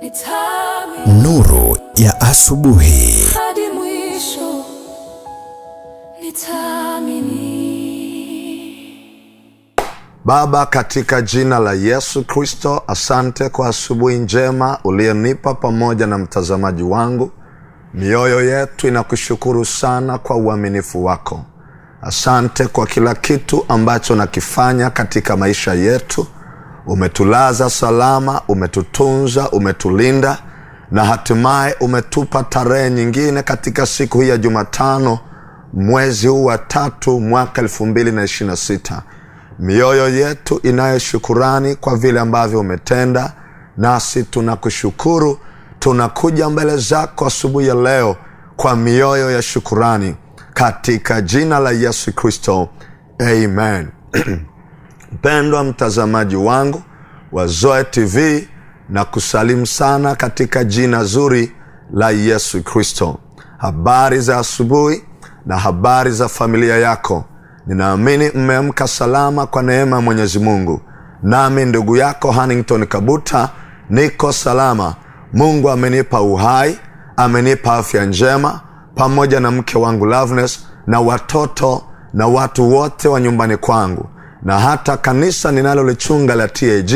Nitaamini Nuru ya Asubuhi. Hadi mwisho, nitaamini. Baba, katika jina la Yesu Kristo, asante kwa asubuhi njema uliyonipa pamoja na mtazamaji wangu. Mioyo yetu inakushukuru sana kwa uaminifu wako. Asante kwa kila kitu ambacho nakifanya katika maisha yetu. Umetulaza salama, umetutunza, umetulinda na hatimaye umetupa tarehe nyingine katika siku hii ya Jumatano, mwezi huu wa 3 mwaka 2026. Mioyo yetu inayo shukurani kwa vile ambavyo umetenda, nasi tunakushukuru. Tunakuja mbele zako asubuhi ya leo kwa mioyo ya shukurani katika jina la Yesu Kristo, amen. Mpendwa mtazamaji wangu wa Zoe TV, na kusalimu sana katika jina zuri la Yesu Kristo. Habari za asubuhi na habari za familia yako. Ninaamini mmeamka salama kwa neema ya Mwenyezi Mungu. Nami ndugu yako Hannington Kabuta niko salama. Mungu amenipa uhai, amenipa afya njema, pamoja na mke wangu Loveness na watoto na watu wote wa nyumbani kwangu, na hata kanisa ninalolichunga la TAG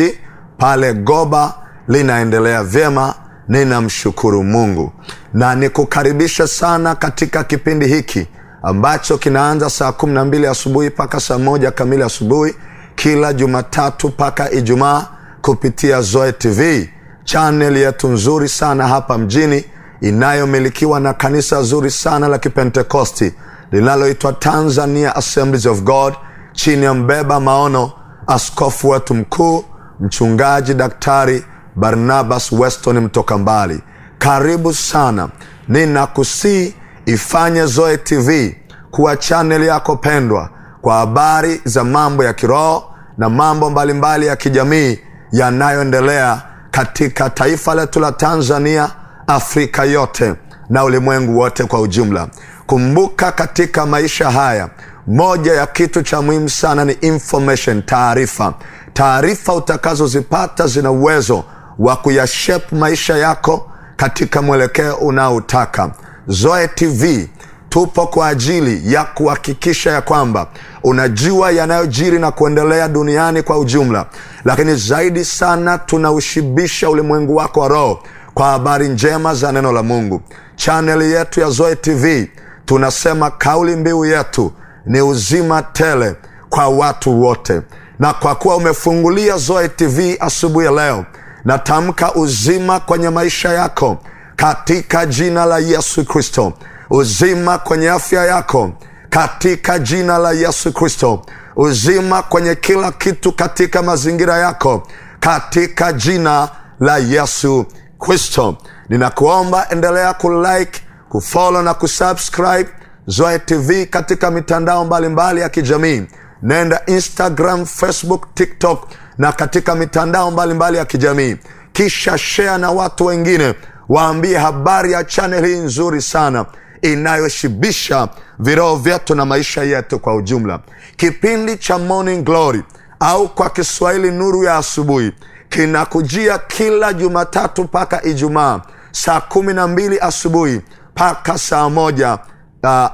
pale Goba linaendelea vyema. Ninamshukuru Mungu na nikukaribisha sana katika kipindi hiki ambacho kinaanza saa 12 asubuhi mpaka saa 1 kamili asubuhi kila Jumatatu mpaka Ijumaa kupitia Zoe TV, channel yetu nzuri sana hapa mjini inayomilikiwa na kanisa zuri sana la Kipentekosti linaloitwa Tanzania Assemblies of God, chini ya mbeba maono askofu wetu mkuu Mchungaji Daktari Barnabas Weston Mtokambali. Karibu sana, ninakusii ifanye Zoe TV kuwa channel yako pendwa kwa habari za mambo ya kiroho na mambo mbalimbali ya kijamii yanayoendelea katika taifa letu la Tanzania, Afrika yote na ulimwengu wote kwa ujumla. Kumbuka, katika maisha haya moja ya kitu cha muhimu sana ni information, taarifa. Taarifa utakazozipata zina uwezo wa kuyashape maisha yako katika mwelekeo unaotaka. Zoe TV tupo kwa ajili ya kuhakikisha ya kwamba unajua yanayojiri na kuendelea duniani kwa ujumla, lakini zaidi sana tunaushibisha ulimwengu wako wa roho kwa habari njema za neno la Mungu. Channel yetu ya Zoe TV tunasema kauli mbiu yetu ni uzima tele kwa watu wote, na kwa kuwa umefungulia Zoe TV asubuhi ya leo, natamka uzima kwenye maisha yako katika jina la Yesu Kristo, uzima kwenye afya yako katika jina la Yesu Kristo, uzima kwenye kila kitu katika mazingira yako katika jina la Yesu Kristo. Ninakuomba endelea kulike, kufollow na kusubscribe Zoe TV katika mitandao mbalimbali ya kijamii. Nenda Instagram, Facebook, TikTok na katika mitandao mbalimbali ya kijamii, kisha share na watu wengine, waambie habari ya channel hii nzuri sana inayoshibisha viroho vyetu na maisha yetu kwa ujumla. Kipindi cha Morning Glory au kwa Kiswahili Nuru ya Asubuhi kinakujia kila Jumatatu mpaka Ijumaa saa 12 asubuhi mpaka saa 1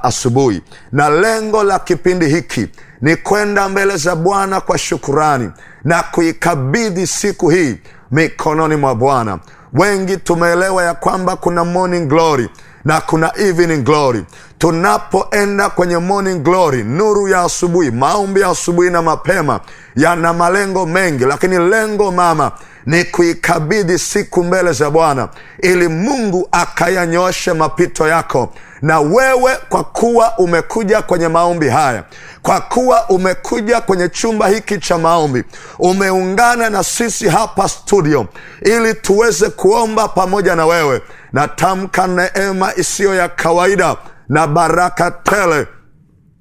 asubuhi, na lengo la kipindi hiki ni kwenda mbele za Bwana kwa shukurani na kuikabidhi siku hii mikononi mwa Bwana. Wengi tumeelewa ya kwamba kuna Morning Glory na kuna Evening Glory. Tunapoenda kwenye Morning Glory, nuru ya asubuhi, maombi ya asubuhi na mapema yana malengo mengi, lakini lengo mama ni kuikabidhi siku mbele za Bwana ili Mungu akayanyooshe mapito yako. Na wewe kwa kuwa umekuja kwenye maombi haya, kwa kuwa umekuja kwenye chumba hiki cha maombi, umeungana na sisi hapa studio ili tuweze kuomba pamoja na wewe, natamka neema isiyo ya kawaida na baraka tele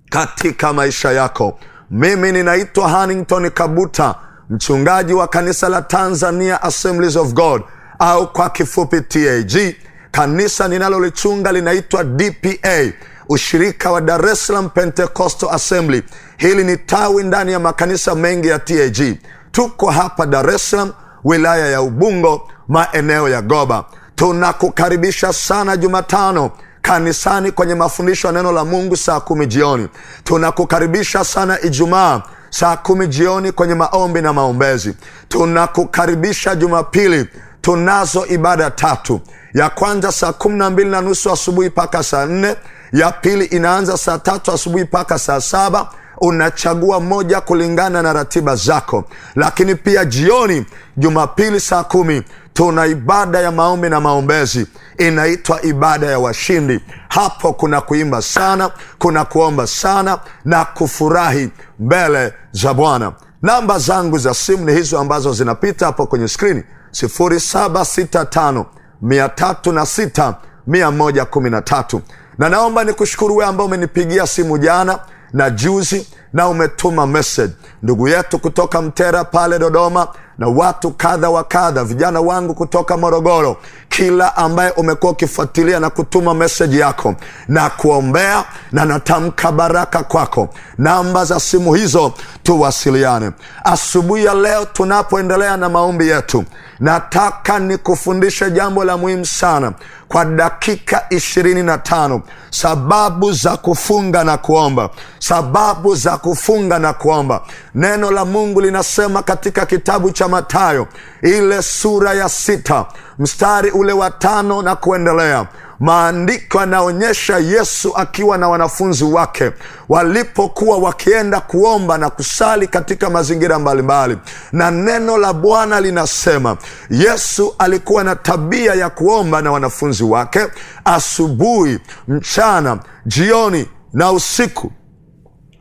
katika maisha yako. Mimi ninaitwa Hannington Kabuta, mchungaji wa kanisa la Tanzania Assemblies of God au kwa kifupi TAG. Kanisa ninalolichunga linaitwa DPA, ushirika wa Dar es Salaam Pentecostal Assembly. Hili ni tawi ndani ya makanisa mengi ya TAG. Tuko hapa Dar es Salaam, wilaya ya Ubungo, maeneo ya Goba. Tunakukaribisha sana Jumatano kanisani kwenye mafundisho ya neno la Mungu saa 10 jioni. Tunakukaribisha sana Ijumaa saa 10 jioni kwenye maombi na maombezi. Tunakukaribisha Jumapili, tunazo ibada 3. Ya kwanza saa 12:30 asubuhi mpaka saa 4. Ya pili inaanza saa 3 asubuhi mpaka saa 7. Unachagua moja kulingana na ratiba zako. Lakini pia jioni Jumapili saa 10 tuna ibada ya maombi na maombezi, inaitwa ibada ya washindi. Hapo kuna kuimba sana, kuna kuomba sana na kufurahi mbele za Bwana. Namba zangu za simu ni hizo ambazo zinapita hapo kwenye skrini: 0765 306 113. Na naomba nikushukuru wewe ambao umenipigia simu jana na juzi na umetuma message. Ndugu yetu kutoka Mtera pale Dodoma na watu kadha wa kadha, vijana wangu kutoka Morogoro, kila ambaye umekuwa ukifuatilia na kutuma message yako na kuombea, na natamka baraka kwako. Namba za simu hizo tuwasiliane. Asubuhi ya leo tunapoendelea na maombi yetu, nataka nikufundishe jambo la muhimu sana kwa dakika 25. Sababu za kufunga na kuomba. Sababu za kufunga na kuomba. Neno la Mungu linasema katika kitabu cha Mathayo ile sura ya 6 mstari ule wa 5 na kuendelea. Maandiko yanaonyesha Yesu akiwa na wanafunzi wake walipokuwa wakienda kuomba na kusali katika mazingira mbalimbali. Na neno la Bwana linasema Yesu alikuwa na tabia ya kuomba na wanafunzi wake asubuhi, mchana, jioni na usiku.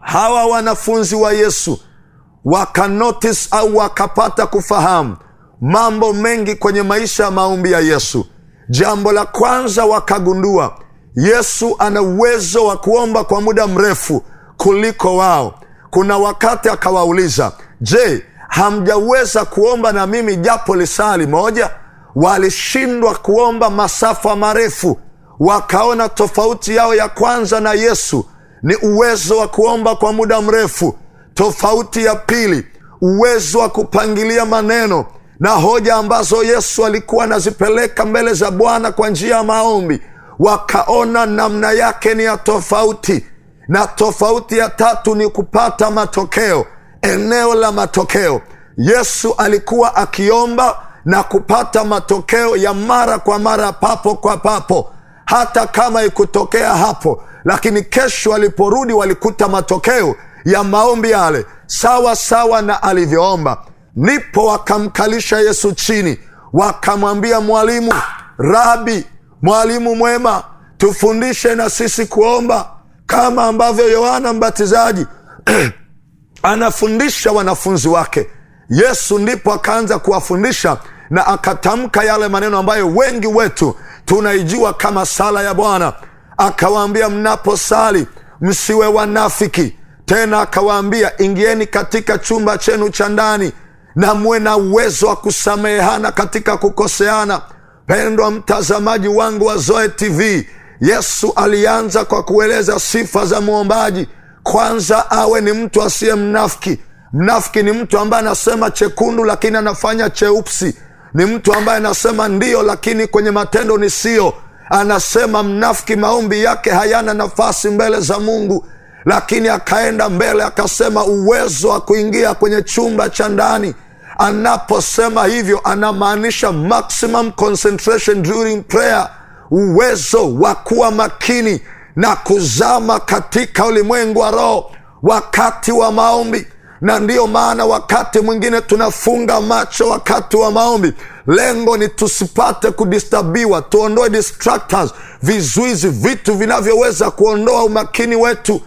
Hawa wanafunzi wa Yesu wakanotice au wakapata kufahamu mambo mengi kwenye maisha ya maombi ya Yesu. Jambo la kwanza wakagundua Yesu ana uwezo wa kuomba kwa muda mrefu kuliko wao. Kuna wakati akawauliza, je, hamjaweza kuomba na mimi japo lisali moja? Walishindwa kuomba masafa marefu. Wakaona tofauti yao ya kwanza na Yesu ni uwezo wa kuomba kwa muda mrefu. Tofauti ya pili, uwezo wa kupangilia maneno na hoja ambazo Yesu alikuwa anazipeleka mbele za Bwana kwa njia ya maombi. Wakaona namna yake ni ya tofauti. Na tofauti ya tatu ni kupata matokeo, eneo la matokeo. Yesu alikuwa akiomba na kupata matokeo ya mara kwa mara, papo kwa papo. Hata kama ikutokea hapo, lakini kesho aliporudi walikuta matokeo ya maombi yale sawa sawa na alivyoomba. Ndipo wakamkalisha Yesu chini, wakamwambia, Mwalimu, Rabi, mwalimu mwema, tufundishe na sisi kuomba kama ambavyo Yohana Mbatizaji anafundisha wanafunzi wake. Yesu ndipo akaanza kuwafundisha na akatamka yale maneno ambayo wengi wetu tunaijua kama sala ya Bwana. Akawaambia, mnaposali msiwe wanafiki. Tena akawaambia, ingieni katika chumba chenu cha ndani na muwe na uwezo wa kusamehana katika kukoseana. Pendwa mtazamaji wangu wa Zoe TV, Yesu alianza kwa kueleza sifa za muombaji. Kwanza, awe ni mtu asiye mnafiki. Mnafiki ni mtu ambaye anasema chekundu lakini anafanya cheusi. Ni mtu ambaye anasema ndio lakini kwenye matendo ni sio. Anasema mnafiki maombi yake hayana nafasi mbele za Mungu. Lakini akaenda mbele akasema uwezo wa kuingia kwenye chumba cha ndani. Anaposema hivyo anamaanisha maximum concentration during prayer, uwezo wa kuwa makini na kuzama katika ulimwengu wa roho wakati wa maombi. Na ndiyo maana wakati mwingine tunafunga macho wakati wa maombi. Lengo ni tusipate kudistabiwa, tuondoe distractors, vizuizi, vitu vinavyoweza kuondoa umakini wetu.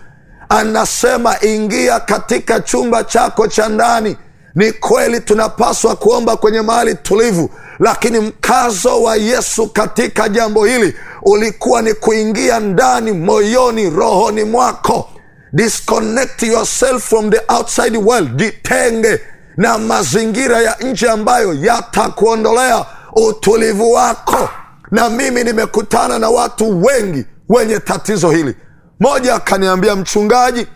Anasema ingia katika chumba chako cha ndani. Ni kweli tunapaswa kuomba kwenye mahali tulivu, lakini mkazo wa Yesu katika jambo hili ulikuwa ni kuingia ndani, moyoni, rohoni mwako. Disconnect yourself from the outside world. Jitenge na mazingira ya nje ambayo yatakuondolea utulivu wako. Na mimi nimekutana na watu wengi wenye tatizo hili. Moja akaniambia, mchungaji,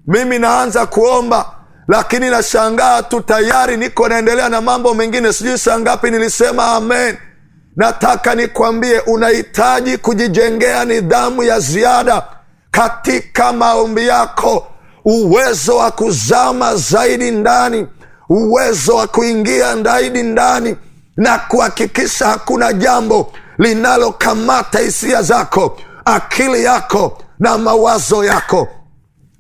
mimi naanza kuomba Lakini nashangaa tu, tayari niko naendelea na mambo mengine, sijui saa ngapi nilisema amen. Nataka nikwambie, unahitaji kujijengea nidhamu ya ziada katika maombi yako, uwezo wa kuzama zaidi ndani, uwezo wa kuingia zaidi ndani na kuhakikisha hakuna jambo linalokamata hisia zako, akili yako na mawazo yako.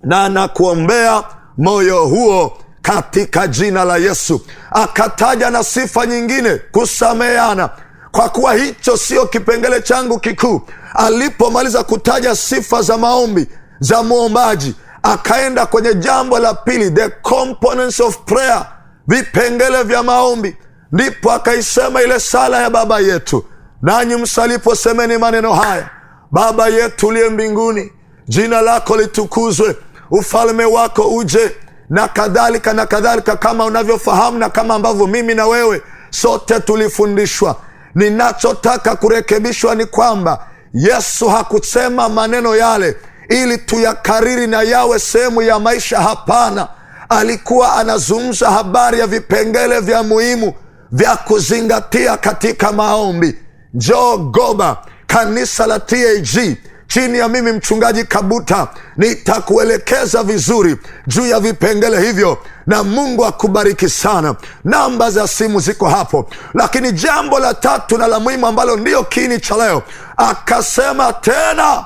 Na nakuombea moyo huo katika jina la Yesu. Akataja na sifa nyingine, kusameheana. Kwa kuwa hicho sio kipengele changu kikuu, alipomaliza kutaja sifa za maombi za mwombaji, akaenda kwenye jambo la pili, the components of prayer, vipengele vya maombi. Ndipo akaisema ile sala ya Baba yetu, nanyi msalipo semeni maneno haya: Baba yetu uliye mbinguni, jina lako litukuzwe, ufalme wako uje, na kadhalika na kadhalika, kama unavyofahamu na kama ambavyo mimi na wewe sote tulifundishwa. Ninachotaka kurekebishwa ni kwamba Yesu hakusema maneno yale ili tuyakariri na yawe sehemu ya maisha. Hapana, alikuwa anazungumza habari ya vipengele vya muhimu vya kuzingatia katika maombi. Njoo Goba, kanisa la TAG, chini ya mimi mchungaji Kabuta, nitakuelekeza vizuri juu ya vipengele hivyo, na Mungu akubariki sana. Namba za simu ziko hapo. Lakini jambo la tatu na la muhimu ambalo ndiyo kiini cha leo, akasema tena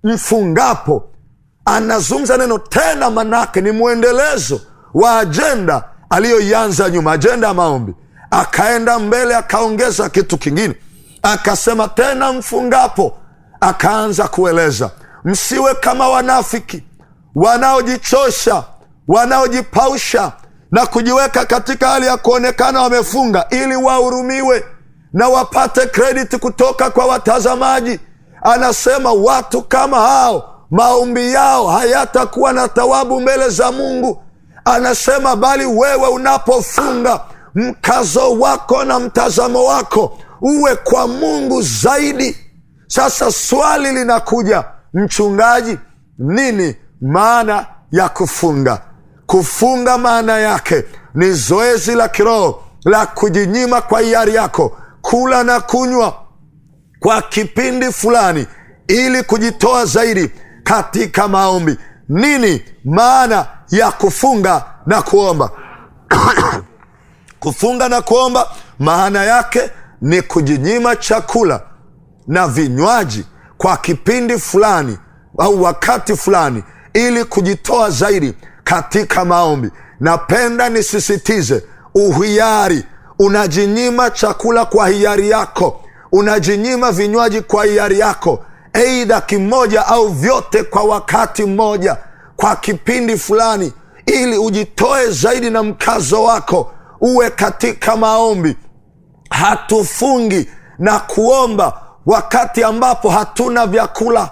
mfungapo. Anazungumza neno tena, manake ni mwendelezo wa ajenda aliyoianza nyuma, ajenda ya maombi. Akaenda mbele akaongeza kitu kingine, akasema tena mfungapo. Akaanza kueleza, msiwe kama wanafiki wanaojichosha, wanaojipausha na kujiweka katika hali ya kuonekana wamefunga ili wahurumiwe na wapate krediti kutoka kwa watazamaji. Anasema watu kama hao maombi yao hayatakuwa na thawabu mbele za Mungu. Anasema bali wewe unapofunga, mkazo wako na mtazamo wako uwe kwa Mungu zaidi. Sasa swali linakuja, mchungaji, nini maana ya kufunga? Kufunga maana yake ni zoezi la kiroho la kujinyima kwa hiari yako kula na kunywa kwa kipindi fulani ili kujitoa zaidi katika maombi. Nini maana ya kufunga na kuomba? Kufunga na kuomba maana yake ni kujinyima chakula na vinywaji kwa kipindi fulani au wakati fulani ili kujitoa zaidi katika maombi. Napenda nisisitize uhiari. Unajinyima chakula kwa hiari yako, unajinyima vinywaji kwa hiari yako, aidha kimoja au vyote kwa wakati mmoja kwa kipindi fulani, ili ujitoe zaidi na mkazo wako uwe katika maombi. Hatufungi na kuomba wakati ambapo hatuna vyakula.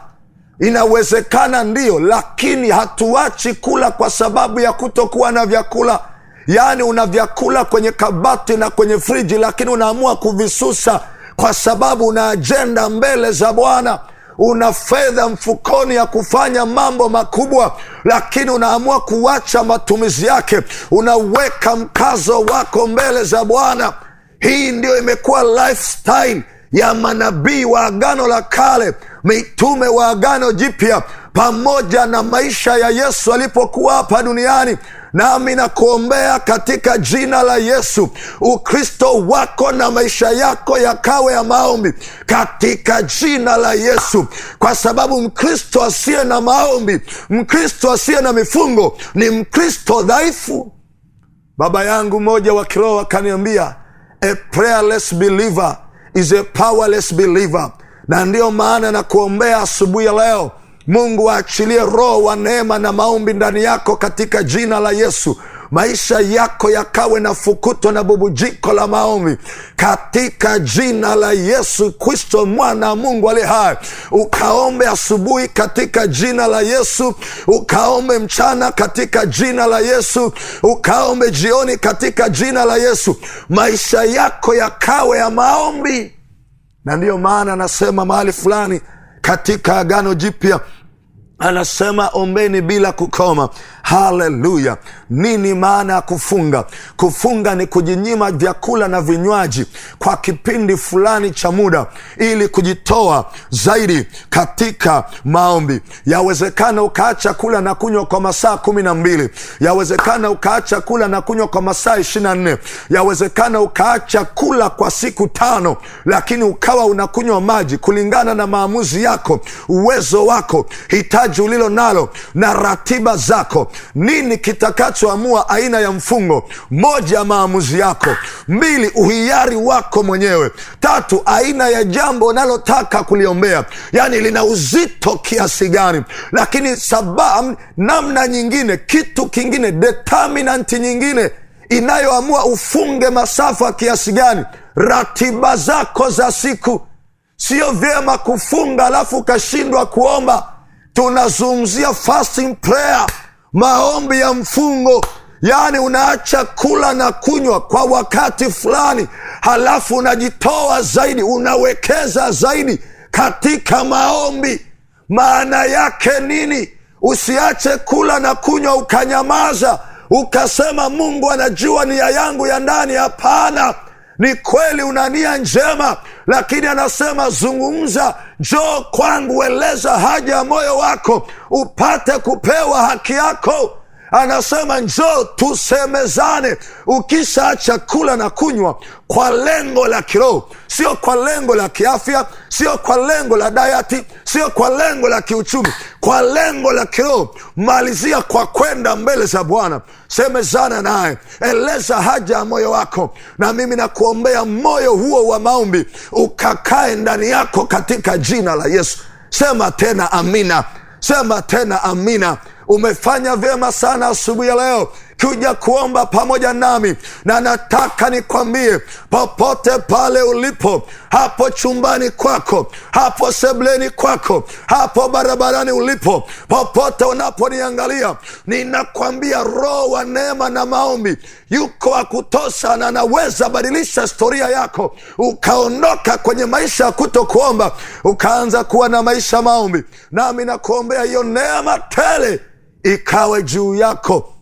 Inawezekana ndiyo, lakini hatuachi kula kwa sababu ya kutokuwa na vyakula. Yaani una vyakula kwenye kabati na kwenye friji, lakini unaamua kuvisusa kwa sababu una ajenda mbele za Bwana. Una fedha mfukoni ya kufanya mambo makubwa, lakini unaamua kuacha matumizi yake. Unaweka mkazo wako mbele za Bwana. Hii ndiyo imekuwa lifestyle ya manabii wa Agano la Kale, mitume wa Agano Jipya, pamoja na maisha ya Yesu alipokuwa hapa duniani. Nami nakuombea katika jina la Yesu, Ukristo wako na maisha yako yakawe ya maombi katika jina la Yesu, kwa sababu Mkristo asiye na maombi, Mkristo asiye na mifungo ni Mkristo dhaifu. Baba yangu mmoja wa kiroho akaniambia, a prayerless believer is a powerless believer. Na ndiyo maana nakuombea asubuhi ya leo, Mungu aachilie roho wa neema na maombi ndani yako katika jina la Yesu. Maisha yako yakawe na fukuto na bubujiko la maombi katika jina la Yesu Kristo, mwana wa Mungu aliye hai. Ukaombe asubuhi katika jina la Yesu, ukaombe mchana katika jina la Yesu, ukaombe jioni katika jina la Yesu. Maisha yako yakawe ya maombi. Na ndiyo maana nasema mahali fulani katika Agano Jipya, Anasema ombeni bila kukoma. Haleluya! Nini maana ya kufunga? Kufunga ni kujinyima vyakula na vinywaji kwa kipindi fulani cha muda ili kujitoa zaidi katika maombi. Yawezekana ukaacha kula na kunywa kwa masaa 12, yawezekana ukaacha kula na kunywa kwa masaa 24, yawezekana ukaacha kula kwa siku 5, lakini ukawa unakunywa maji kulingana na maamuzi yako, uwezo wako, hitaji ulilo nalo na ratiba zako. Nini kitakachoamua aina ya mfungo? 1, maamuzi yako. 2, uhiari wako mwenyewe. 3, aina ya jambo unalotaka kuliombea, yani lina uzito kiasi gani. Lakini sababu, namna nyingine, kitu kingine, determinant nyingine inayoamua ufunge masafa kiasi gani, ratiba zako za siku. Sio vyema kufunga alafu ukashindwa kuomba. Tunazungumzia fasting prayer, maombi ya mfungo, yaani unaacha kula na kunywa kwa wakati fulani, halafu unajitoa zaidi, unawekeza zaidi katika maombi. Maana yake nini? Usiache kula na kunywa ukanyamaza ukasema Mungu anajua nia yangu ya ndani. Hapana. Ni kweli una nia njema, lakini anasema zungumza, njoo kwangu, eleza haja ya moyo wako upate kupewa haki yako. Anasema njoo tusemezane. Ukishaacha kula na kunywa kwa lengo la kiroho, sio kwa lengo la kiafya, sio kwa lengo la dayati, sio kwa lengo la kiuchumi, kwa lengo la kiroho, malizia kwa kwenda mbele za Bwana, semezana naye, eleza haja ya moyo wako. Na mimi nakuombea moyo huo wa maombi ukakae ndani yako katika jina la Yesu. Sema tena amina, sema tena amina. Umefanya vyema sana asubuhi ya leo kuja kuomba pamoja nami, na nataka nikwambie, popote pale ulipo, hapo chumbani kwako, hapo sebuleni kwako, hapo barabarani ulipo, popote unaponiangalia, ninakwambia Roho wa neema na maombi yuko wa kutosha, na anaweza badilisha historia yako, ukaondoka kwenye maisha ya kutokuomba ukaanza kuwa na maisha maombi. Nami nakuombea hiyo neema tele ikawe juu yako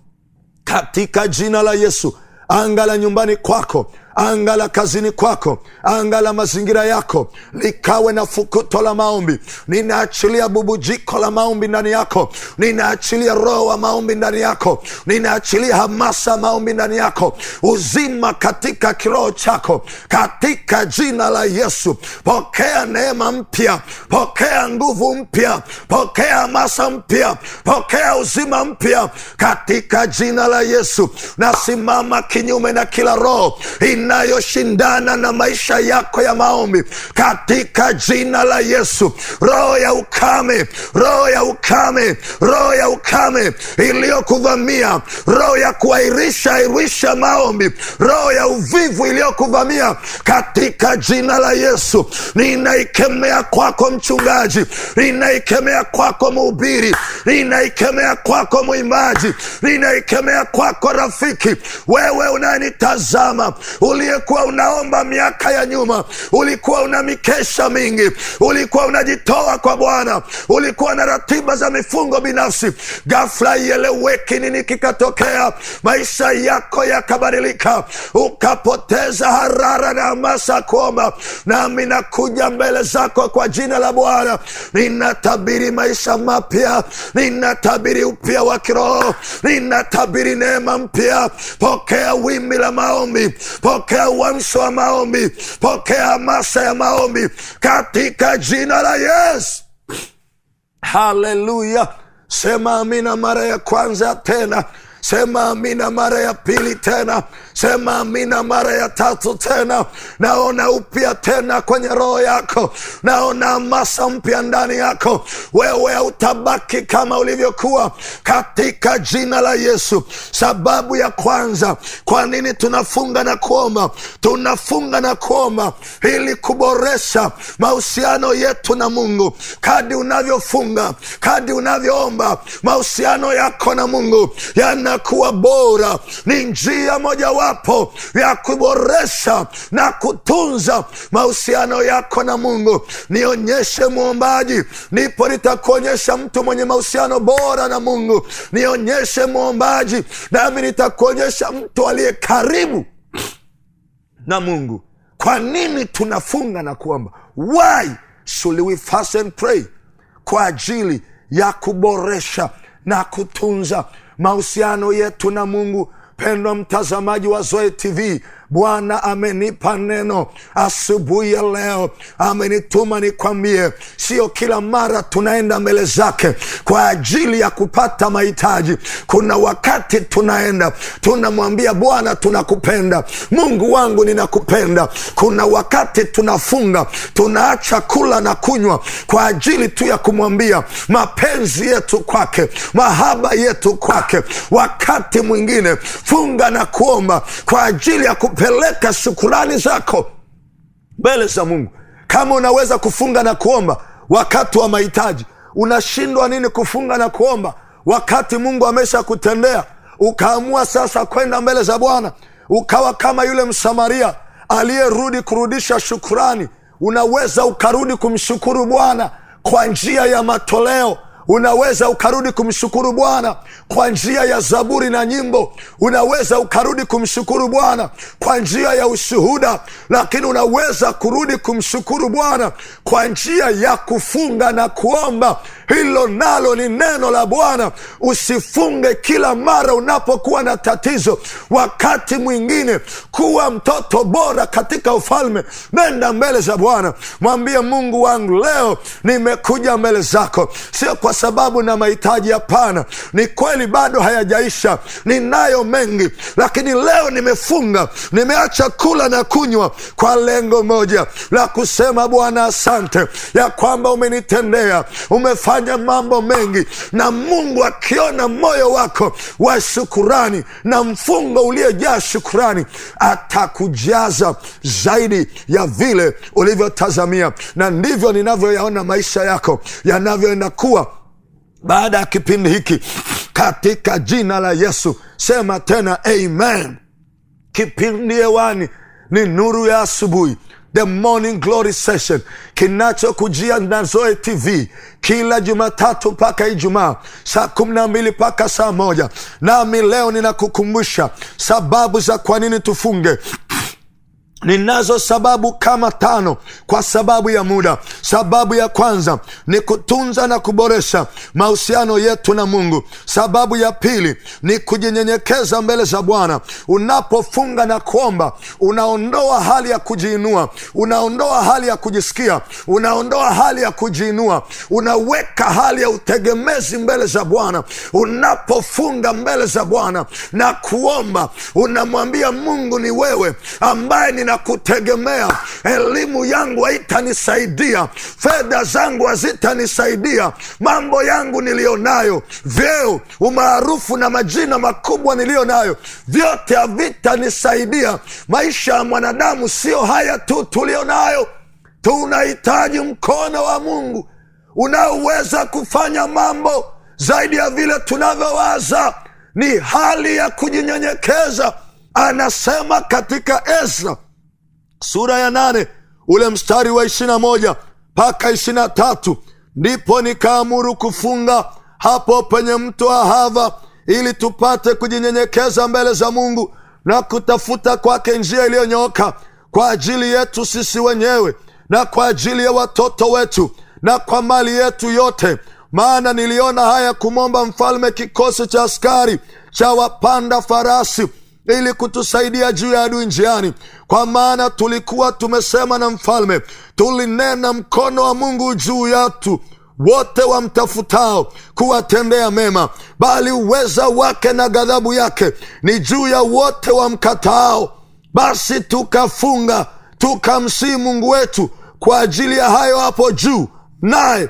katika jina la Yesu. Anga la nyumbani kwako, anga la kazini kwako, anga la mazingira yako likawe na fukuto la maombi. Ninaachilia bubujiko la maombi ndani yako, ninaachilia roho wa maombi ndani yako, ninaachilia hamasa maombi ndani yako, uzima katika kiroho chako katika jina la Yesu. Pokea neema mpya, pokea nguvu mpya, pokea hamasa mpya, pokea uzima mpya katika jina la Yesu. Nasimama kinyume na kila roho inayoshindana na maisha yako ya maombi katika jina la Yesu. Roho ya ukame, roho ya ukame, roho ya ukame iliyokuvamia, roho ya kuairisha airisha maombi, roho ya uvivu iliyokuvamia katika jina la Yesu, ninaikemea kwako mchungaji, ninaikemea kwako mhubiri, ninaikemea kwako mwimbaji, ninaikemea kwako rafiki, wewe unayenitazama, uliyekuwa unaomba miaka ya nyuma, ulikuwa una mikesha mingi, ulikuwa unajitoa kwa Bwana, ulikuwa na ratiba za mifungo binafsi, ghafla ieleweki nini kikatokea, maisha yako yakabadilika, ukapoteza harara na hamasa kuomba. Nami nakuja mbele zako kwa jina la Bwana, ninatabiri maisha mapya, ninatabiri upya wa kiroho, ninatabiri neema mpya. Pokea wimbi la maombi, pokea uamsho wa maombi, pokea hamasa ya maombi katika jina la Yesu. Haleluya! Sema amina mara ya kwanza tena, sema amina mara ya pili tena, sema amina mara ya tatu tena. Naona upya tena kwenye roho yako, naona hamasa mpya ndani yako. Wewe hautabaki kama ulivyokuwa katika jina la Yesu. Sababu ya kwanza kwa nini tunafunga na kuomba, tunafunga na kuomba ili kuboresha mahusiano yetu na Mungu. Kadi unavyofunga, kadi unavyoomba, mahusiano yako na Mungu yanakuwa bora. Ni njia mojawapo mojawapo ya kuboresha na kutunza mahusiano yako na Mungu. Nionyeshe mwombaji, ndipo nitakuonyesha mtu mwenye mahusiano bora na Mungu. Nionyeshe mwombaji, nami nitakuonyesha mtu aliye karibu na Mungu. Kwa nini tunafunga na kuomba? Why should we fast and pray? Kwa ajili ya kuboresha na kutunza mahusiano yetu na Mungu. Pendwa mtazamaji wa Zoe TV, Bwana amenipa neno asubuhi ya leo, amenituma nikwambie, sio kila mara tunaenda mbele zake kwa ajili ya kupata mahitaji. Kuna wakati tunaenda tunamwambia Bwana, tunakupenda Mungu wangu, ninakupenda. Kuna wakati tunafunga, tunaacha kula na kunywa kwa ajili tu ya kumwambia mapenzi yetu kwake, mahaba yetu kwake. Wakati mwingine funga na kuomba kwa ajili ya kupeleka shukurani zako mbele za Mungu. Kama unaweza kufunga na kuomba wakati wa mahitaji, unashindwa nini kufunga na kuomba wakati Mungu amesha kutendea? Ukaamua sasa kwenda mbele za Bwana, ukawa kama yule Msamaria aliyerudi kurudisha shukurani. Unaweza ukarudi kumshukuru Bwana kwa njia ya matoleo. Unaweza ukarudi kumshukuru Bwana kwa njia ya zaburi na nyimbo. Unaweza ukarudi kumshukuru Bwana kwa njia ya ushuhuda, lakini unaweza kurudi kumshukuru Bwana kwa njia ya kufunga na kuomba. Hilo nalo ni neno la Bwana. Usifunge kila mara unapokuwa na tatizo. Wakati mwingine kuwa mtoto bora katika ufalme, nenda mbele za Bwana, mwambie Mungu wangu, leo nimekuja mbele zako, sio kwa sababu na mahitaji, hapana. Ni kweli bado hayajaisha, ninayo mengi, lakini leo nimefunga, nimeacha kula na kunywa kwa lengo moja la kusema Bwana asante ya kwamba umenitendea, umefanya mambo mengi. Na Mungu akiona moyo wako wa shukurani na mfungo uliojaa shukurani, atakujaza zaidi ya vile ulivyotazamia. Na ndivyo ninavyoyaona maisha yako yanavyoenda kuwa baada ya kipindi hiki, katika jina la Yesu. Sema tena amen. Kipindi hewani ni Nuru ya Asubuhi, The Morning Glory Session, kinachokujia na Zoe TV kila Jumatatu mpaka Ijumaa saa 12 mpaka saa 1. Nami leo ninakukumbusha sababu za kwa nini tufunge. Ninazo sababu kama 5 kwa sababu ya muda. Sababu ya kwanza ni kutunza na kuboresha mahusiano yetu na Mungu. Sababu ya pili ni kujinyenyekeza mbele za Bwana. Unapofunga na kuomba, unaondoa hali ya kujiinua, unaondoa hali ya kujisikia, unaondoa hali ya kujiinua, unaweka hali ya utegemezi mbele za Bwana. Unapofunga mbele za Bwana na kuomba, unamwambia Mungu, ni wewe ambaye ninakutegemea. Elimu yangu haitanisaidia, fedha zangu hazitanisaidia, mambo yangu nilionayo, vyeo, umaarufu na majina makubwa nilionayo, vyote havitanisaidia. Maisha ya mwanadamu sio haya tu tulionayo. Tunahitaji mkono wa Mungu unaoweza kufanya mambo zaidi ya vile tunavyowaza. Ni hali ya kujinyenyekeza. Anasema katika Ezra sura ya 8 ule mstari wa 21 mpaka 23, ndipo nikaamuru kufunga hapo penye mto Ahava, ili tupate kujinyenyekeza mbele za Mungu na kutafuta kwake njia iliyonyooka kwa ajili yetu sisi wenyewe na kwa ajili ya watoto wetu na kwa mali yetu yote. Maana niliona haya kumwomba mfalme kikosi cha askari cha wapanda farasi ili kutusaidia juu ya adui njiani. Kwa maana tulikuwa tumesema na mfalme, tulinena mkono wa Mungu juu yetu wote wamtafutao kuwatendea mema, bali uweza wake na ghadhabu yake ni juu ya wote wamkataao. Basi tukafunga tukamsihi Mungu wetu kwa ajili ya hayo hapo juu, naye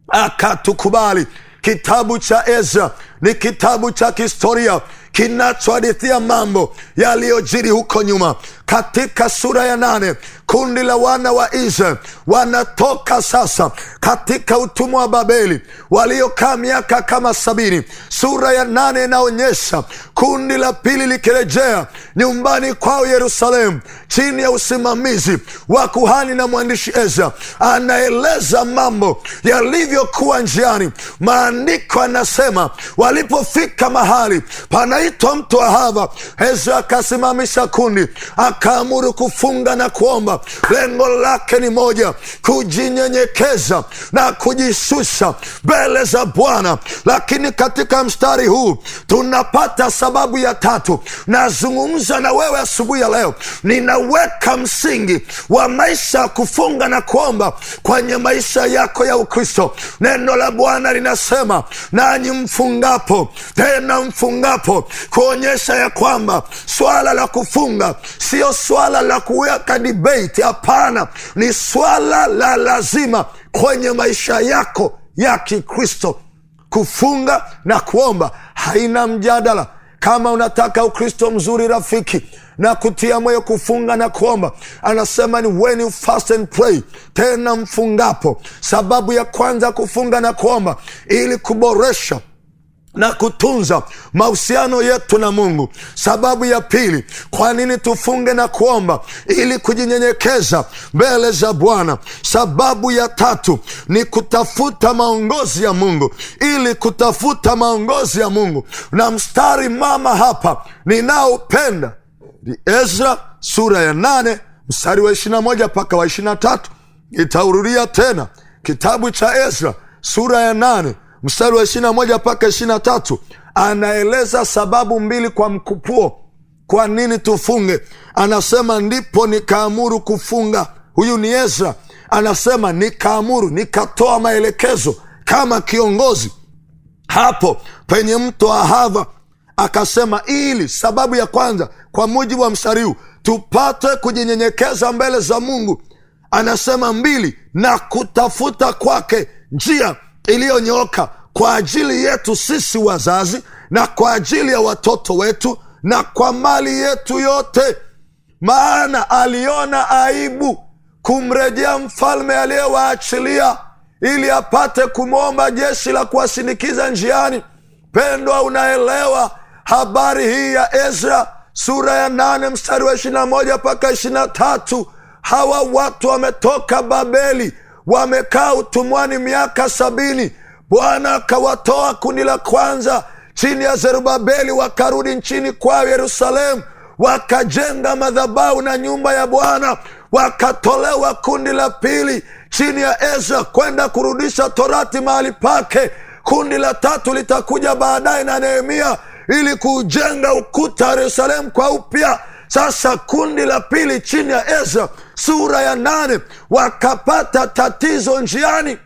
akatukubali. Kitabu cha Ezra ni kitabu cha kihistoria kinachohadithia mambo yaliyojiri huko nyuma. Katika sura ya 8 kundi la wana wa Israeli wanatoka sasa katika utumwa wa Babeli waliokaa miaka kama 70. Sura ya 8 inaonyesha kundi la pili likirejea nyumbani kwao Yerusalemu chini ya usimamizi wa kuhani na mwandishi Ezra. Anaeleza mambo yalivyokuwa njiani. Maandiko anasema walipofika mahali panaitwa mto Ahava, Ezra akasimamisha kundi, akaamuru kufunga na kuomba. Lengo lake ni moja, kujinyenyekeza na kujishusha mbele za Bwana. Lakini katika mstari huu tunapata sababu ya tatu. Nazungumza na wewe asubuhi ya leo, ninaweka msingi wa maisha kufunga na kuomba kwenye maisha yako ya Ukristo. Neno la Bwana linasema, nanyi mfungapo, tena mfungapo, kuonyesha ya kwamba swala la kufunga sio swala la kuweka debate. Hapana, ni swala la lazima kwenye maisha yako ya Kikristo. Kufunga na kuomba haina mjadala. Kama unataka Ukristo mzuri, rafiki, na kutia moyo kufunga na kuomba, anasema ni when you fast and pray, tena mfungapo. Sababu ya kwanza kufunga na kuomba, ili kuboresha na kutunza mahusiano yetu na Mungu. Sababu ya pili, kwa nini tufunge na kuomba? Ili kujinyenyekeza mbele za Bwana. Sababu ya tatu ni kutafuta maongozi ya Mungu, ili kutafuta maongozi ya Mungu. Na mstari mama hapa ninaopenda ni Ezra sura ya 8 mstari wa 21 mpaka wa 23. Nitaurudia tena, kitabu cha Ezra sura ya 8 mstari wa 21 mpaka 23. Anaeleza sababu mbili kwa mkupuo kwa nini tufunge. Anasema ndipo nikaamuru kufunga. Huyu ni Ezra, anasema nikaamuru, nikatoa maelekezo kama kiongozi hapo penye mto Ahava. Akasema ili, sababu ya kwanza kwa mujibu wa mstari huu, tupate kujinyenyekeza mbele za Mungu. Anasema mbili, na kutafuta kwake njia iliyonyooka kwa ajili yetu sisi wazazi na kwa ajili ya watoto wetu na kwa mali yetu yote. Maana aliona aibu kumrejea mfalme aliyewaachilia ili apate kumwomba jeshi la kuwasindikiza njiani. Pendwa, unaelewa habari hii ya Ezra sura ya 8 mstari wa 21 mpaka 23. Hawa watu wametoka Babeli, wamekaa utumwani miaka 70. Bwana akawatoa kundi la kwanza chini ya Zerubabeli, wakarudi nchini kwao Yerusalemu, wakajenga madhabahu na nyumba ya Bwana. Wakatolewa kundi la pili chini ya Ezra kwenda kurudisha torati mahali pake. Kundi la tatu litakuja baadaye na Nehemia ili kujenga ukuta wa Yerusalemu kwa upya. Sasa kundi la pili chini ya Ezra sura ya 8 wakapata tatizo njiani.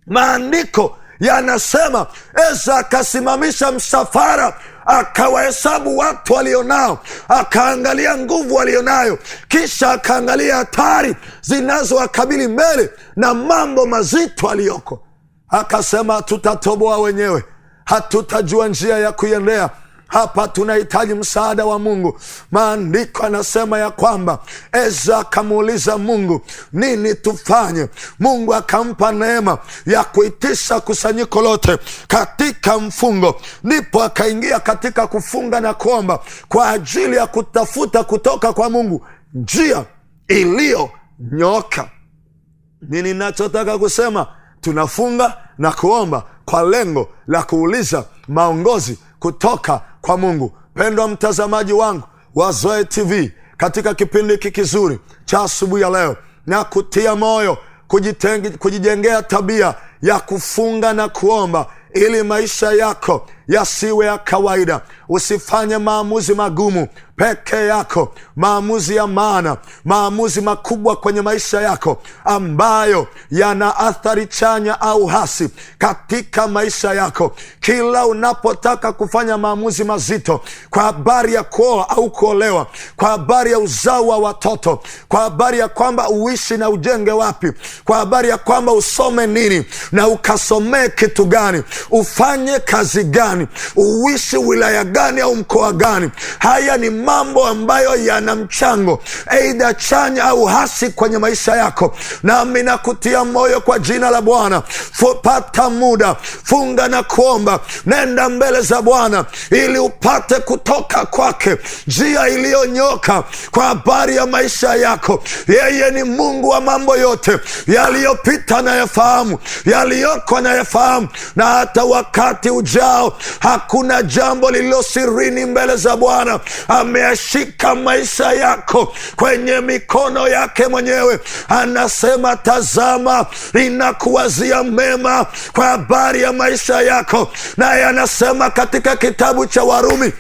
Maandiko yanasema Ezra akasimamisha msafara, akawahesabu watu walionao, akaangalia nguvu walionayo, kisha akaangalia hatari zinazowakabili mbele na mambo mazito aliyoko. Akasema tutatoboa wenyewe, hatutajua njia ya kuiendea. Hapa tunahitaji msaada wa Mungu. Maandiko anasema ya kwamba Ezra akamuuliza Mungu, nini tufanye? Mungu akampa neema ya kuitisha kusanyiko lote katika mfungo. Ndipo akaingia katika kufunga na kuomba kwa ajili ya kutafuta kutoka kwa Mungu njia iliyonyooka. Nini ninachotaka kusema? Tunafunga na kuomba kwa lengo la kuuliza maongozi kutoka kwa Mungu. Pendwa mtazamaji wangu wa Zoe TV, katika kipindi hiki kizuri cha asubuhi ya leo, na kutia moyo kujijengea tabia ya kufunga na kuomba ili maisha yako yasiwe ya kawaida. Usifanye maamuzi magumu peke yako, maamuzi ya maana, maamuzi makubwa kwenye maisha yako ambayo yana athari chanya au hasi katika maisha yako. Kila unapotaka kufanya maamuzi mazito kwa habari ya kuoa au kuolewa, kwa habari ya uzao wa watoto, kwa habari ya kwamba uishi na ujenge wapi, kwa habari ya kwamba usome nini na ukasomee kitu gani, ufanye kazi gani, uishi wilaya gani au mkoa gani, haya ni mambo ambayo yana mchango aidha chanya au hasi kwenye maisha yako. Nami nakutia moyo kwa jina la Bwana, pata muda, funga na kuomba, nenda mbele za Bwana ili upate kutoka kwake njia iliyonyoka kwa habari ya maisha yako. Yeye ni Mungu wa mambo yote, yaliyopita nayafahamu, yaliyoko nayafahamu, na hata wakati ujao. Hakuna jambo lililo sirini mbele za Bwana. Ameyashika maisha yako kwenye mikono yake mwenyewe. Anasema, tazama, ninakuwazia mema kwa habari ya maisha yako. Naye anasema katika kitabu cha Warumi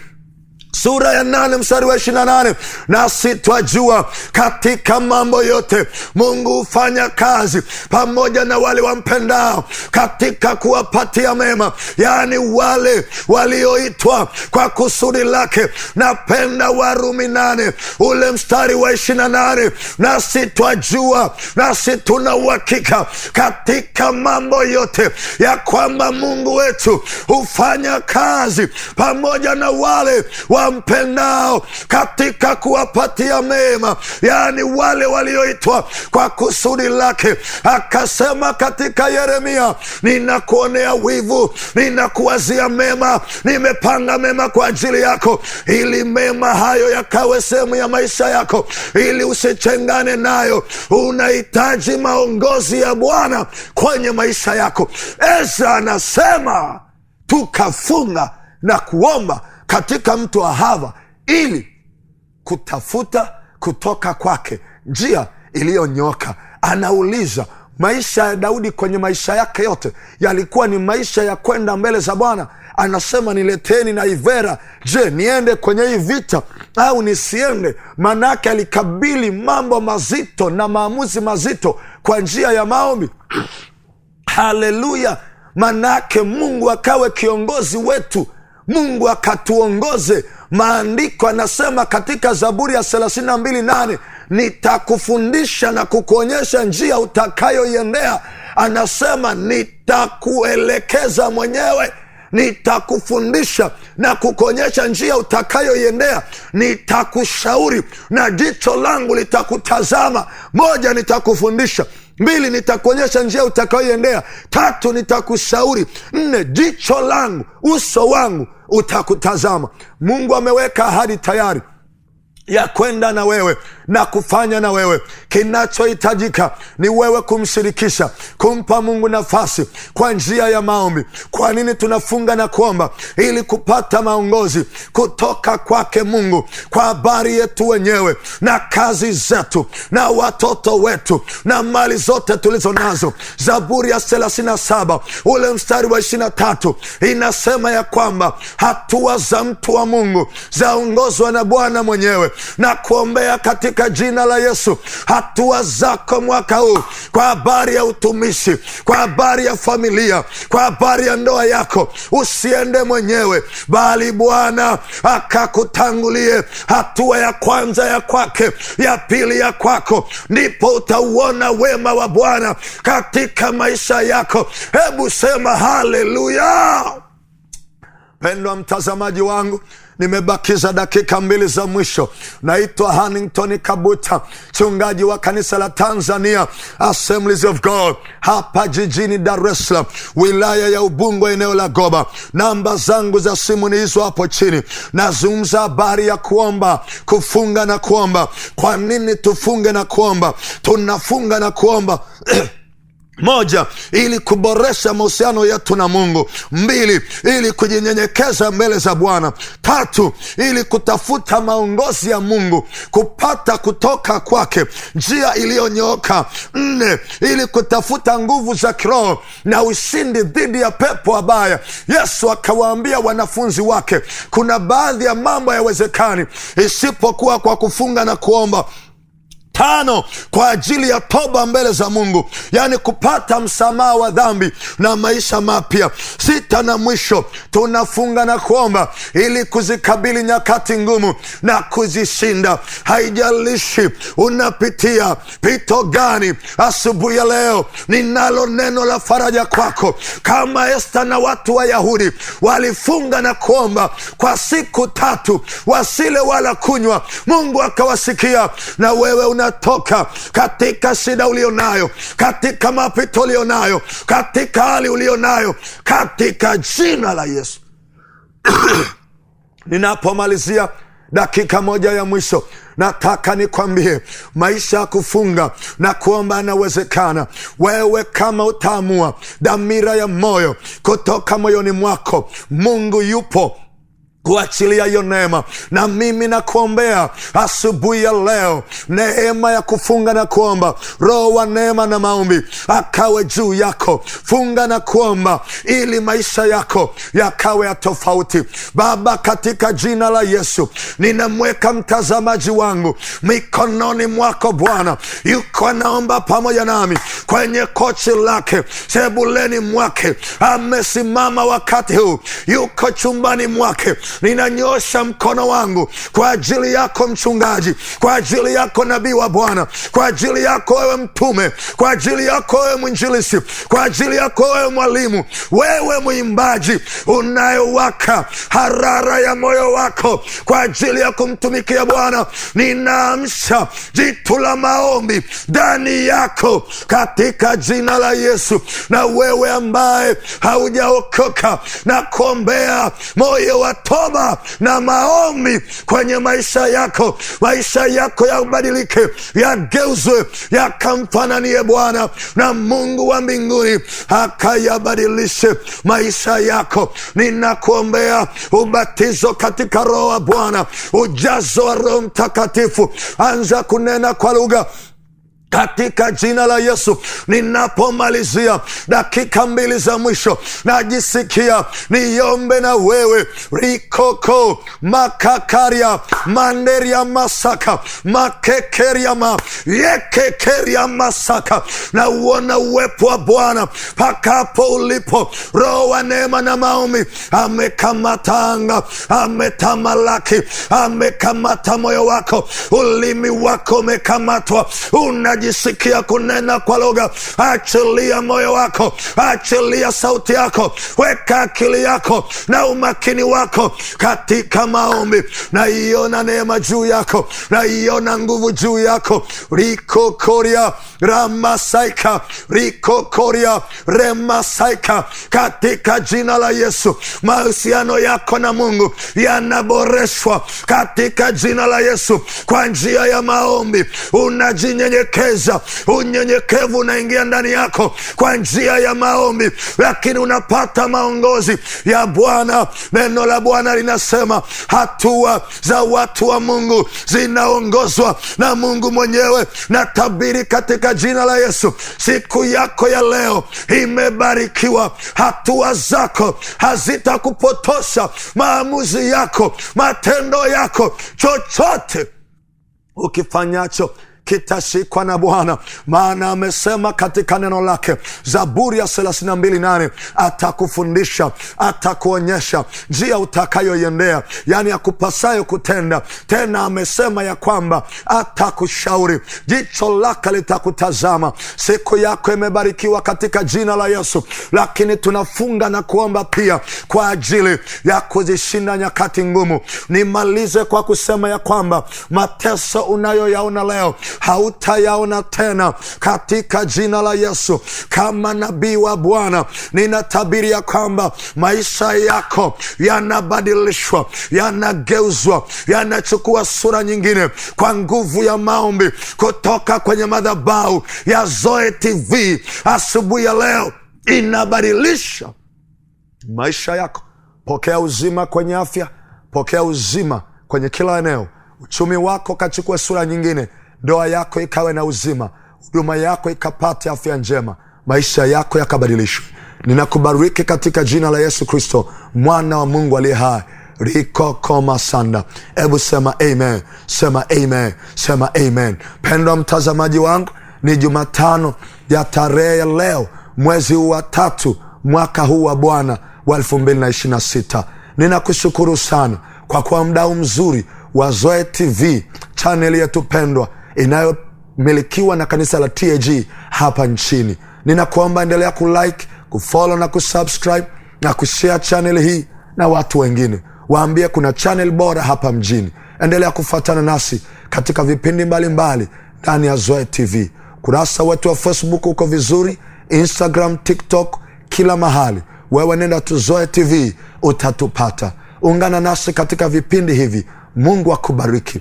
sura ya 8 mstari wa 28, nasi twajua katika mambo yote Mungu hufanya kazi pamoja na wale wampendao katika kuwapatia mema, yaani wale walioitwa kwa kusudi lake. Napenda Warumi 8 ule mstari wa 28, nasi twajua, nasi tuna uhakika katika mambo yote ya kwamba Mungu wetu hufanya kazi pamoja na wale wampendao katika kuwapatia mema, yaani wale walioitwa kwa kusudi lake. Akasema katika Yeremia, ninakuonea wivu, ninakuwazia mema, nimepanga mema kwa ajili yako, ili mema hayo yakawe sehemu ya maisha yako, ili usichengane nayo. Unahitaji maongozi ya Bwana kwenye maisha yako. Ezra anasema tukafunga na kuomba katika mto wa Ahava ili kutafuta kutoka kwake njia iliyonyoka. Anauliza, maisha ya Daudi kwenye maisha yake yote yalikuwa ni maisha ya kwenda mbele za Bwana. Anasema, nileteni na ivera, je, niende kwenye hii vita au nisiende? Manake alikabili mambo mazito na maamuzi mazito kwa njia ya maombi. Haleluya! Manake Mungu akawe kiongozi wetu, Mungu akatuongoze. Maandiko anasema katika Zaburi ya 32:8, nitakufundisha na kukuonyesha njia utakayoiendea. Anasema nitakuelekeza mwenyewe, nitakufundisha na kukuonyesha njia utakayoiendea, nitakushauri na jicho langu litakutazama. Moja, nitakufundisha. 2, nitakuonyesha njia utakayoiendea. 3, nitakushauri. 4, jicho langu, uso wangu utakutazama. Mungu ameweka ahadi tayari ya kwenda na wewe na kufanya na wewe. Kinachohitajika ni wewe kumshirikisha, kumpa Mungu nafasi kwa njia ya maombi. Kwa nini tunafunga na kuomba? Ili kupata maongozi kutoka kwake Mungu kwa habari yetu wenyewe na kazi zetu na watoto wetu na mali zote tulizo nazo. Zaburi ya 37 ule mstari wa 23 inasema ya kwamba hatua za mtu wa Mungu zaongozwa na Bwana mwenyewe. Na kuombea katika jina la Yesu, hatua zako mwaka huu kwa habari ya utumishi, kwa habari ya familia, kwa habari ya ndoa yako, usiende mwenyewe, bali Bwana akakutangulie. Hatua ya kwanza ya kwake, ya pili ya kwako, ndipo utauona wema wa Bwana katika maisha yako. Hebu sema haleluya. Pendwa mtazamaji wangu, nimebakiza dakika 2 za mwisho. Naitwa Hannington Kabuta, mchungaji wa kanisa la Tanzania Assemblies of God hapa jijini Dar es Salaam, wilaya ya Ubungo, eneo la Goba. Namba zangu za simu ni hizo hapo chini. Nazungumza habari ya kuomba, kufunga na kuomba. Kwa nini tufunge na kuomba? Tunafunga na kuomba 1, ili kuboresha mahusiano yetu na Mungu. 2, ili kujinyenyekeza mbele za Bwana. 3, ili kutafuta maongozi ya Mungu, kupata kutoka kwake njia iliyonyooka. 4, ili kutafuta nguvu za kiroho na ushindi dhidi ya pepo wabaya. Yesu akawaambia wanafunzi wake, kuna baadhi ya mambo hayawezekani isipokuwa kwa kufunga na kuomba. 5, kwa ajili ya toba mbele za Mungu, yani kupata msamaha wa dhambi na maisha mapya. 6 na mwisho, tunafunga na kuomba ili kuzikabili nyakati ngumu na kuzishinda. Haijalishi unapitia pito gani, asubuhi ya leo ninalo neno la faraja kwako. Kama Esta na watu wa Yahudi walifunga na kuomba kwa siku 3, wasile wala kunywa, Mungu akawasikia. Na wewe unatoka katika shida ulionayo, katika mapito ulionayo, katika hali ulionayo, katika jina la Yesu. Ninapomalizia dakika moja ya mwisho, nataka nikwambie maisha ya kufunga na kuomba yanawezekana. Wewe kama utaamua dhamira ya moyo kutoka moyoni mwako, Mungu yupo kuachilia hiyo neema. Na mimi nakuombea asubuhi ya leo, neema ya kufunga na kuomba, roho wa neema na maombi akawe juu yako. Funga na kuomba ili maisha yako yakawe ya tofauti. Baba, katika jina la Yesu, ninamweka mtazamaji wangu mikononi mwako Bwana. Yuko anaomba pamoja nami kwenye kochi lake, sebuleni mwake, amesimama wakati huu, yuko chumbani mwake. Ninanyosha mkono wangu kwa ajili yako mchungaji, kwa ajili yako nabii wa Bwana, kwa ajili yako wewe mtume, kwa ajili yako wewe mwinjilisi, kwa ajili yako wewe mwalimu, wewe mwimbaji unayewaka harara ya moyo wako kwa ajili ya kumtumikia Bwana. Ninaamsha jitu la maombi ndani yako katika jina la Yesu. Na wewe ambaye haujaokoka, na kuombea moyo wa toba na maombi kwenye maisha yako, maisha yako yabadilike, yageuzwe, yakamfananie Bwana, na Mungu wa mbinguni akayabadilishe maisha yako. Ninakuombea ubatizo katika Roho wa Bwana, ujazo wa Roho Mtakatifu. Anza kunena kwa lugha katika jina la Yesu. Ninapomalizia dakika 2 za mwisho, najisikia niombe na wewe. Rikoko makakaria manderia masaka makekeriama yekekeria masaka. Na uona uwepo wa Bwana pakapo ulipo. Roho wa neema na maombi amekamata anga, ametamalaki, amekamata moyo wako, ulimi wako umekamatwa, unajisikia kunena kwa lugha. Achilia moyo wako, achilia sauti yako, weka akili yako na umakini wako katika maombi. Naiona neema juu yako, naiona nguvu juu yako. Rikokoria ramasaika, rikokoria remasaika, katika jina la Yesu. Mahusiano yako na Mungu yanaboreshwa katika jina la Yesu kwa njia ya maombi. Unajinyenyekeza, unyenyekevu unaingia ndani yako kwa njia ya maombi, lakini unapata maongozi ya Bwana. Neno la Bwana linasema hatua za watu wa Mungu zinaongozwa na Mungu mwenyewe. Na tabiri katika jina la Yesu, siku yako ya leo imebarikiwa. Hatua zako hazitakupotosha, maamuzi yako, matendo yako, chochote ukifanyacho kitashikwa na Bwana, maana amesema katika neno lake, Zaburi ya 32:8, atakufundisha, atakuonyesha njia utakayoiendea, yani akupasayo kutenda. Tena amesema ya kwamba atakushauri, jicho lake litakutazama. Siku yako imebarikiwa katika jina la Yesu. Lakini tunafunga na kuomba pia kwa ajili ya kuzishinda nyakati ngumu. Nimalize kwa kusema ya kwamba mateso unayoyaona leo hautayaona tena katika jina la Yesu. Kama nabii wa Bwana ninatabiri ya kwamba maisha yako yanabadilishwa, yanageuzwa, yanachukua sura nyingine kwa nguvu ya maombi kutoka kwenye madhabahu ya Zoe TV. Asubuhi ya leo inabadilisha maisha yako. Pokea uzima kwenye afya, pokea uzima kwenye kila eneo. Uchumi wako kachukua sura nyingine, ndoa yako ikawe na uzima, huduma yako ikapate afya njema, maisha yako yakabadilishwe. Ninakubariki katika jina la Yesu Kristo, mwana wa Mungu aliye hai. Rikokoma sanda. Ebu sema amen, sema amen, sema amen. Pendwa mtazamaji wangu, ni Jumatano ya tarehe ya leo, mwezi wa 3 mwaka huu wa Bwana wa 2026. Ninakushukuru sana kwa kuwa mdau mzuri wa Zoe TV, chaneli yetu pendwa inayomilikiwa na kanisa la TAG hapa nchini. Ninakuomba endelea kulike, kufollow na kusubscribe na kushare channel hii na watu wengine. Waambie kuna channel bora hapa mjini. Endelea kufuatana nasi katika vipindi mbalimbali ndani ya Zoe TV. Kurasa wetu wa Facebook uko vizuri, Instagram, TikTok, kila mahali. Wewe nenda tu Zoe TV utatupata. Ungana nasi katika vipindi hivi. Mungu akubariki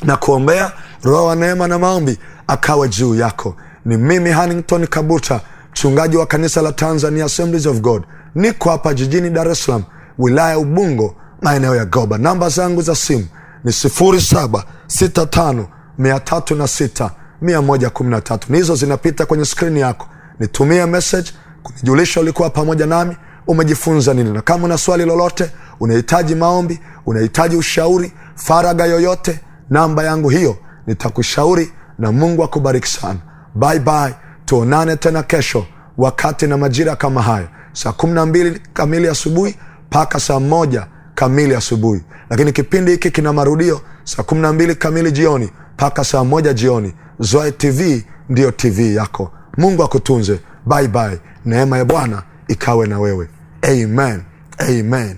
na kuombea roho wa neema na maombi akawe juu yako. Ni mimi Hannington Kabuta, mchungaji wa kanisa la Tanzania Assemblies of God. Niko hapa jijini Dar es Salaam, wilaya Ubungo, maeneo ya Goba. Namba zangu za simu ni 0765 306 113. Nizo zinapita kwenye skrini yako. Nitumie message kunijulisha ulikuwa pamoja nami, umejifunza nini, na kama una swali lolote, unahitaji maombi, unahitaji ushauri, faraga yoyote, namba yangu hiyo, nitakushauri na Mungu akubariki sana. Bye bye, tuonane tena kesho wakati na majira kama haya, saa 12 kamili asubuhi mpaka saa 1 kamili asubuhi. Lakini kipindi hiki kina marudio saa 12 kamili jioni mpaka saa 1 jioni. Zoe TV ndiyo TV yako. Mungu akutunze. Bye bye. Neema ya Bwana ikawe na wewe. Amen. Amen.